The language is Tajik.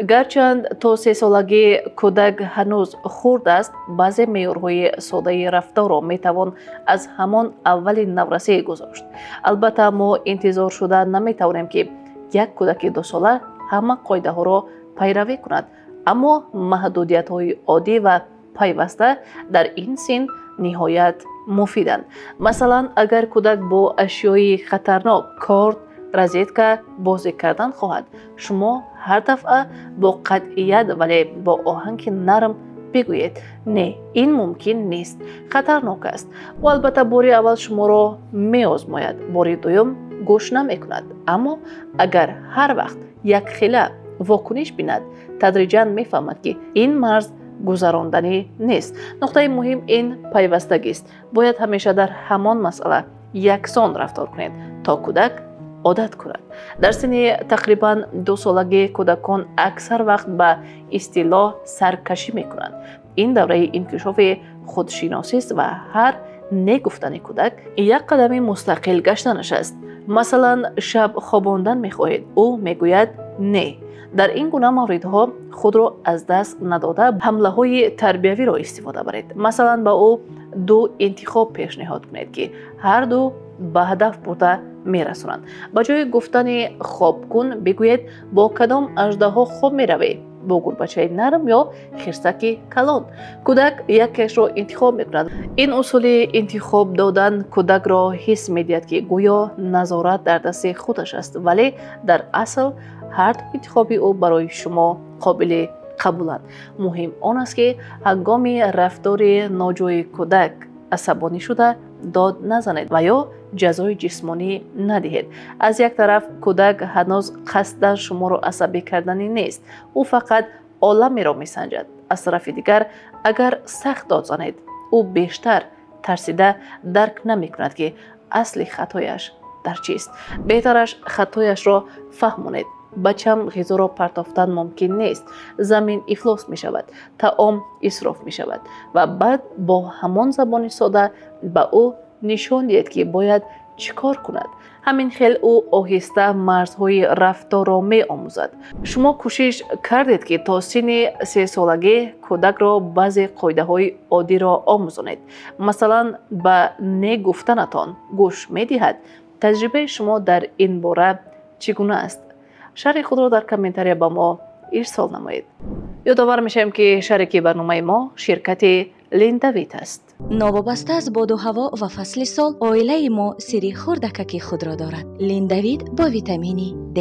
Гарчанд то 3 солагӣ кӯдак ҳанӯз хурд аст, баъзе меъёрҳои содаи рафторро метавон аз ҳамон аввали наврасӣ гузошт. Албатта, мо интизор шуда наметавонем, ки як кӯдаки 2 сола ҳама қоидаҳоро пайравӣ кунад, аммо маҳдудиятҳои оддӣ ва пайваста дар ин син ниҳоят муфиданд. Масалан, агар кӯдак бо ашёи хатарнок, корд, розетка бозӣ кардан хоҳад, шумо ҳар дафъа бо қатъият, вале бо оҳанги нарм бигӯед: «Не, ин мумкин нест, хатарнок аст». Ӯ албатта бори аввал шуморо меозмояд, бори дуюм гӯш намекунад, аммо агар ҳар вақт якхела вокуниш бинад, тадриҷан мефаҳмад, ки ин марз гузаронданӣ нест. Нуқтаи муҳим ин пайвастагист. Бояд ҳамеша дар ҳамон масъала яксон рафтор кунед, то кӯдак одат кунад. Дар синни тақрибан 2 солагӣ кӯдакон аксар вақт ба истилоҳ саркашӣ мекунанд. Ин давраи инкишофи худшиносист ва ҳар не гуфтани кӯдак як қадами мустақил гаштанаш аст. Масалан, шаб хобондан мехоҳед, ӯ мегӯяд не. Дар ин гуна мавридҳо худро аз даст надода, ҳамлаҳои тарбиявиро истифода баред. Масалан, ба ӯ ду интихоб пешниҳод кунед, ки ҳарду ба ҳадаф бурда мерасонанд. Ба ҷои гуфтани «хоб кун», бигӯед: «Бо кадом аждаҳо хоб меравӣ, бо гурбачаи нарм ё хирсаки калон?» Кӯдак якешро интихоб мекунад. Ин усули интихоб додан кӯдакро ҳис медиҳад, ки гӯё назорат дар дасти худаш аст, вале дар асл ҳарду интихоби ӯ барои шумо қобили қабуланд. Муҳим он аст, ки ҳангоми рафтори ноҷои кӯдак асабонӣ шуда дод назанед ва ё ҷазои ҷисмонӣ надиҳед. Аз як тараф, кӯдак ҳанӯз қасдан шуморо асабӣ карданӣ нест, ӯ фақат оламеро месанҷад. Аз тарафи дигар, агар сахт дод занед, ӯ бештар тарсида дарк намекунад, ки асли хатояш дар чист. Беҳтараш хатояшро фаҳмонед: «Бачам, ғизоро партофтан мумкин нест, замин ифлос мешавад, таом исроф мешавад». Ва баъд бо ҳамон забони сода ба ӯ нишон диҳед, ки бояд чӣ кор кунад. Ҳамин хел ӯ оҳиста марзҳои рафторро меомӯзад. Шумо кӯшиш кардед, ки то синни 3 солагӣ кӯдакро баъзе қоидаҳои оддиро омӯзонед? Масалан, ба не гуфтанатон гӯш медиҳад? Таҷрибаи шумо дар ин бора чӣ гуна аст? Шарҳи худро дар комментария ба мо ирсол намоед. Ёдовар мешавем, ки шарики барномаи мо ширкати Линдавит аст. Новобаста аз боду ҳаво ва фасли сол, оилаи мо сири хурдакаки худро дорад: Линдавит бо витамини Д.